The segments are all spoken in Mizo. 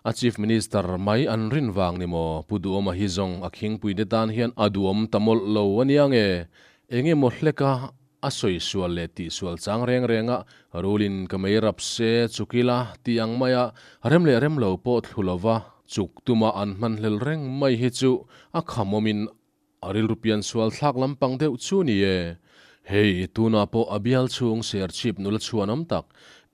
A Chief Minister mai an rin vang ni maw? Pu Duhawma hi zawng a khingpui te tan hian a duhawm ta mawlh lo a nia nge? Eng emaw hleka a sawi sual leh tih sual chang reng renga rulin ka mei rap se chuk ila tih ang maia rem leh rem lo pawh thlu lova chuk tuma an hmanhlel reng mai hi chu a khamawmin a rilru pian sual thlak lampang deuh chu ni e. Hei, tunah pawh a bial chhung serchhip nula chhuan awm tak,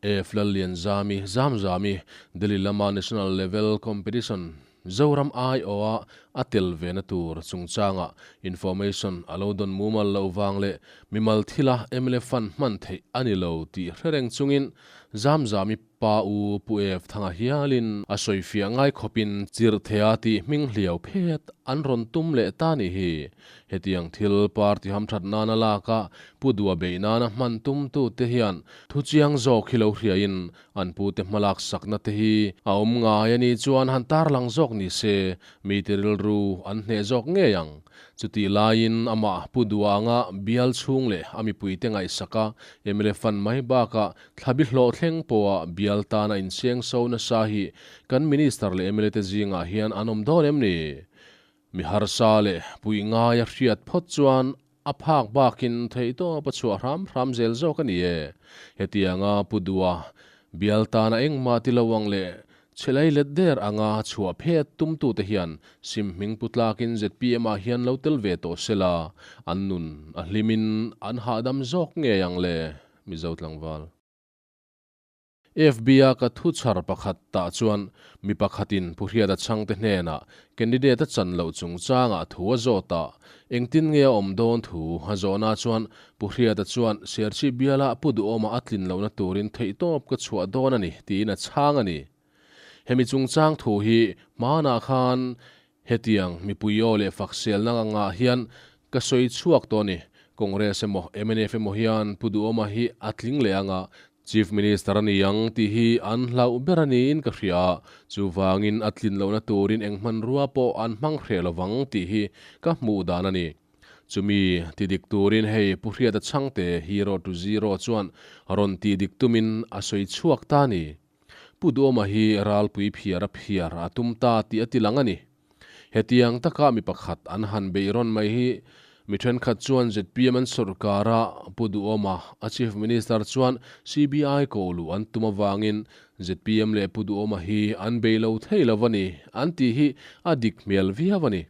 F Lallianzami, Zamzami, Delhi lama National Level Competition Zoram aiawha a tel ve na tur chungchanga information a lo dawn mumal loh vang leh mimal thila mla fund hman theih a ni lo tih hre reng chungin Zamzami Pa U Pu Ef Thanga hialin a sawifiah ngai khawpin chirhthea tih hming hliau phet an rawn tum leh ta ni hi. Hetiang thil party hamthat nana laka Pu Dua beih nana hman tumtute hian thuchiang zawk hi lo hriain An pute hmalak sakna te hi a awm ngai a nih chuan han tarlang zawk ni se, mite rilru an hneh zawk ngei ang. Chutih laiin amah Pu Duanga bial chhung leh a mipuite ngaihsaka mla fund mai bakah thlabi hlawh thleng pawha bial tana insiang so nasa hi kan Minister leh mla te zingah hian an awm dawn em ni? Mi harsa leh puih ngaia hriat phawt chuan a phak bakin theihtawp a chhuah hram hram zel zawk a ni e. Hetianga Pu Dua bial tana engmah ti lo ang leh chhelai let der anga chhuah phet tumtute hian sim hming pu tlakin zpm ah hian lo tel ve tawh sela, an nun a hlimin an hahdam zawk ngei ang le, Mizo tlangval. FB-a ka thu chhar pakhat tah chuan mi pakhatin Pu Hriata Chhangte hnenah candidate a chan loh chungchangah thu a zawt a, engtin nge a awm dawn thu a zawhna chuan Pu Hriata chuan Serchhip biala Pu Duhawma a tlin lohna turin theihtawp ka chhuah dawn a ni tiin a chhang a ni. Hemi chungchang thu hi hmanah khan Hetiang mipui aw leh fakselna angah hian ka sawi chhuak tawh a ni. Congress emaw mnf emaw hian Pu Duhawma hi a tling leh anga Chief Minister a ni ang tih hi an hlauh ber a niin ka hria a, chuvangin a tlin lohna turin eng hmanrua pawh an hmang hreh lovang tih hi ka hmuh dan a ni. Chumi ti dik turin hei Pu Hriata Chhangte Hero to Zero chuan rawn tih dik tumin a sawi chhuak ta a ni. Pu Duhawma hi ralpui phiar a phiar a tum ta tih a ti lang a ni. Hetiang taka mi pakhat an han beih rawn mai hi mi thenkhat chuan zpm an sawrkar a, Pu Duhawma a Chief Minister chuan CBI ko luh an tum avangin zpm leh Pu Duhawma hi an bei lo thei lo a ni an tih hi a dik hmel viau a ni.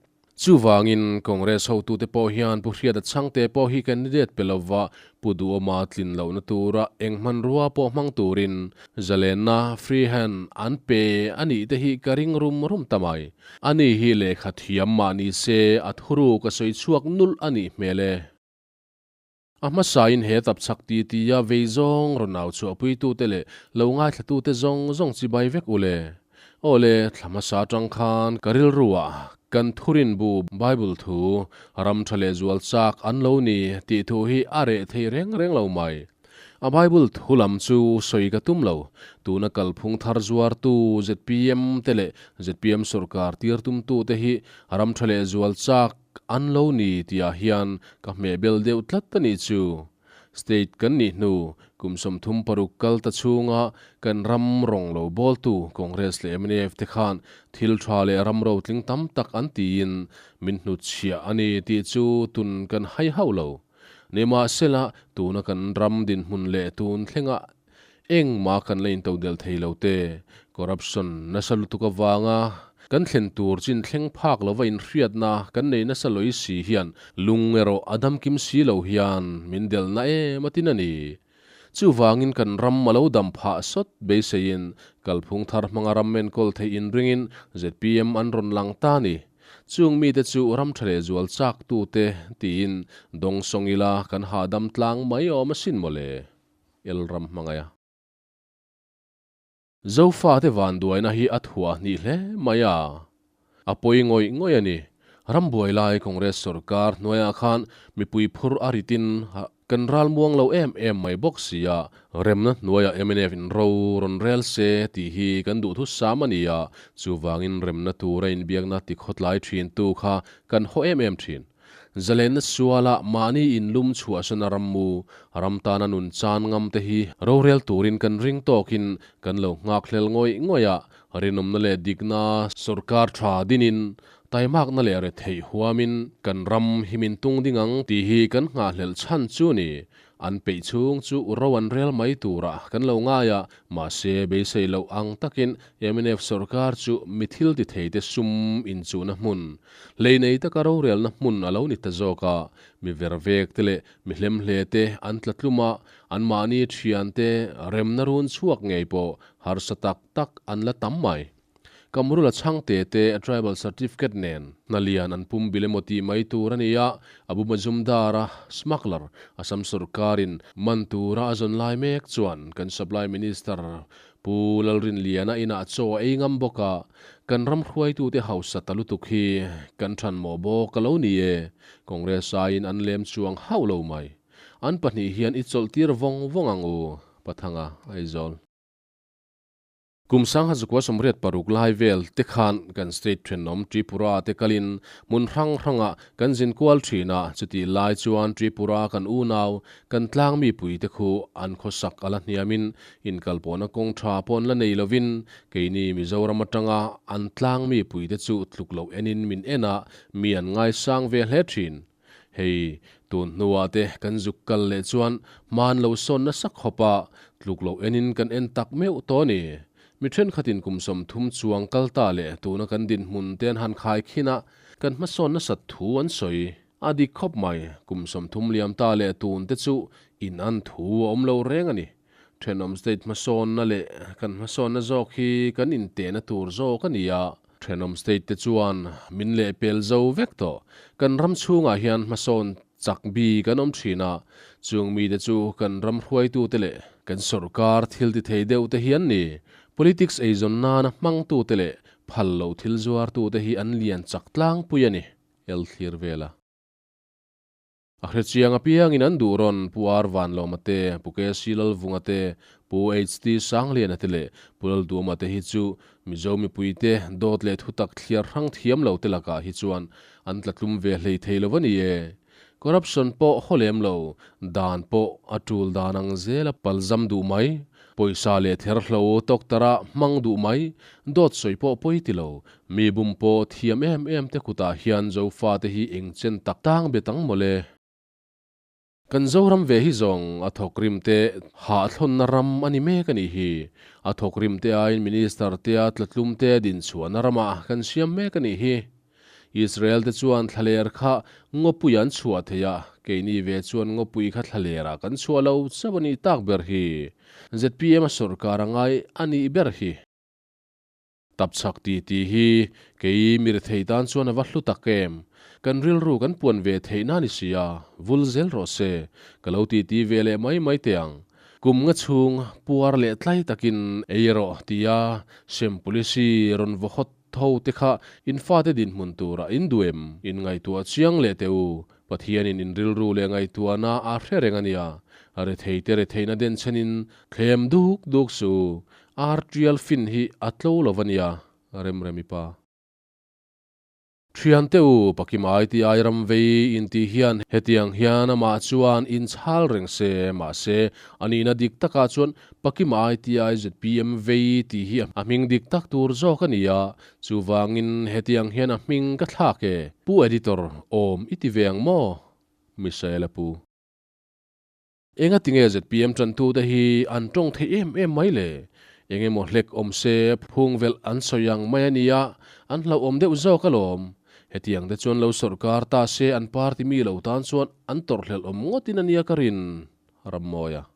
Chuvangin Congress hotute pawh hian Pu Hriata Chhangte pawh hi candidate pe lova Pu Duhawma tlin lohna tura eng hmanrua pawh hmang turin zalenna, free hand, an pe a nih te hi ka ring rum rum ta mai. Ani hi lehkha thiam mah ni se a thuruk a sawi chhuak nulh a nih hmel e. A hmasain he tapchhak ti tia vei zawng rawn au chhuahpuitute leh lo ngaithlatute zawng zawng chibai vek u le. Aw le, thla hmasa atang khan ka rilruah kan thurin bu Bible thu ram tha leh zual chak an lo ni tih thu hi a reh thei reng reng lo mai. A Bible thu lam chu sawi ka tum lo. Tuna kalphung thar zuartu zpm te leh zpm sawrkar tir tumtute hi ram tha leh zual chak An lo ni tihah hian ka hmehbel deuh tlat a nih chu. State kan nih hnu kum 36 kal ta chhunga kan ram rawng lo bawltu Congress leh mnf te khan thil tha leh ram rotling tam tak an tiin min hnutchhiah a ni tih chu tun kan hai hauh lo. Nimahsela tuna kan ram dinhmun leh tun thlenga Engmah kan la intodelh thei lo te, corruption nasa lutuk avanga kan thlen tur chin thleng phak lova inhriatna kan nei nasa lawih si hian lung erawh a damkim si lo hian min delhna em a tin a ni. Chuvangin kan ram a lo dam phah sawt beiseiin kalphung thar hmanga ram enkawl theih inringin zpm an rawn lang ta a ni. Chung mite chu ram tha leh zual chak tute tiin dawngsawng ila kan hahdam tlang mai awm asin mawle. El ram hmangaih a. Zofate vanduaina hi a thuah hnih hle mai a, a pawi ngawih ngawih a ni. Rambuai lai Congress sorkar hnuaiah khan mipui phur a ritin kan ral muang lo em em mai bawk si a, remna hnuaiah mnf in ro rawn rel se tih hi kan duhthusam a ni a, chuvangin remna tura inbiakna tikhawtlai thintu kha kan haw em em thin. Zalenna suala mahni inlum chhuahsana rammu, ram tana nun chan ngam te hi rorel turin kan ring tawkin kan lo nghakhlel ngawih ngawih a, Rinawmna leh dikna sorkar tha dinin taimakna leh retheih huamin kan ram hi min tung ding ang tih hi kan nghahhlelh chhan chu ni. An peih chhung chu ro an rel mai turah kan lo ngai a, mahse beisei loh ang takin mnf sorkar chu mi thil ti theite sum inchuhna hmun, hlei nei taka rorelna hmun a lo ni ta zawk a, mi vervek te leh mi hlemhle te an tla tlum a, anmahni thiante remna run chhuak ngei pawh harsa tak tak an la tam mai. Kamrula chhangte te Tribal Certificate nen hna lian an pum bil emaw tih mai tur a ni a, Abu Majumdar-a smuggler Assam sorkarin man tura a zawn lai mek chuan kan Supply Minister Pu Lalrinliana inah chaw a ei ngam bawk a, kan ram hruaitute hausa ta lutuk hi kan thanmawh bawk a lo ni e, Congress aiin an lem chuang hauh lo mai. An pahnih hian i chawlh tir vawng vawng ang u, Pathanga, Aizawl. Kum sangha zakua 86 lai vel te khan kan state thenawm Tripura te kalin hmun hrang hrangah kan zin kual thin a, chutih lai chuan Tripura kan unau, kan tlang mipui te khu an khawsak a la hniamin inkalpawhna kawng tha pawh an la nei lovin keini Mizoram atanga an tlang mipui te chu tluk loh enin min en a, mi an ngaisang ve hle thin. Hei, tun hnuah te kan zuk kal leh chuan hman lo sawn nasa khawp a, tluk loh enin kan en tak meuh tawh a ni. Mi thenkhatin kum 30 chuang kal ta leh tuna kan dinhmun te an han khai khin a, kan hmasawn nasat thu an sawi. A dik khawp mai, kum 30 liam ta leh tun te chu in an thu a awm lo reng a ni. Thenawm state hmasawnna leh kan hmasawnna zawk hi kan intehna tur zawk a ni a. Thenawm state te chuan min lehpel zo vek tawh. Kan ram chhungah hian hmasawn chak bi kan awm thin a, chung mite chu kan ram hruaitute leh kan sorkar thil ti thei deuh te hi an ni. Politics eizawn nana hmangtute leh phal loh thil zuartute hi an lian chak tlangpui a ni, El thlir vela. A hrechiang apiangin an duh rawn Pu R Vanlawma te, Pu KC Lalvunga te, Pu HT Sangliana te leh Pu Lalduama te hi chu Mizo mipuite dawt leh thutak thliar hrang thiam lo te lakah hi chuan an tlatlum ve hlei thei lo a ni e. Corruption pawh haw lem lo, dan pawh a tul dan ang zela palzam duh mai, pawisa leh therhlo tawktara hmang duh mai, dawt sawi pawh pawi ti lo, Mi bum pawh thiam em em te kutah hian Zofate hi eng chen tak tang bet ang mawle. Kan Zoram ve hi zawng a thawk rim te hahthlawnna ram a ni mek a nih hi. A thawk rim te aiin Minister te a tlatlum te dinchhuahna ramah kan siam mek a nih hi. Israel te chuan thlaler kha ngawpui an chhuah thei a, keini ve chuan ngawpui kha thlalerah kan chhuah lo chauh a nih tak ber hi. Zpm a sawrkar a ngai a nih ber hi. Tapchhak ti tih hi kei mi rethei tan chuan a va hlu tak em? Kan rilru kan puan ve theih na ni si a, vul zel rawh se, ka lo ti ti ve leh mai mai teh ang. Kum nga chhung puar leh tlai takin ei rawh tia sem policy rawn vaw hawt tho te kha in fate dinhmun turah in duh em? In ngaihtuah chiang leh teh u, Pathianin in rilru leh ngaihtuahna a hre reng a nia, retheite retheihna denchhenin thlem duk duk suh u, ar tial fin hi a tlo lo va nia, Remremi pa. Thiante u, Pakim ITI ram vei intih hian hetiang hian amah chuan inchhal reng se, mahse a nihna dik takah chuan Pakim ITI zpm vei tih hi a hming dik tak tur zawk a ni a, Chuvangin hetiang hian a hming ka thlak e. Pu Editor, awm i ti ve ang maw? Misael a pu. Enga tinge zpm tantute hi an tawng thei em em mai le? Eng emaw hlek awm se phung velh an sawi ang mai a nia, an hlauhawm deuh zawk alawm. Hetiang te chuan lo sawrkar ta se an party mi lo tan chuan an tawrhhlelh awm ngawtin a nia ka rin, Rammawia.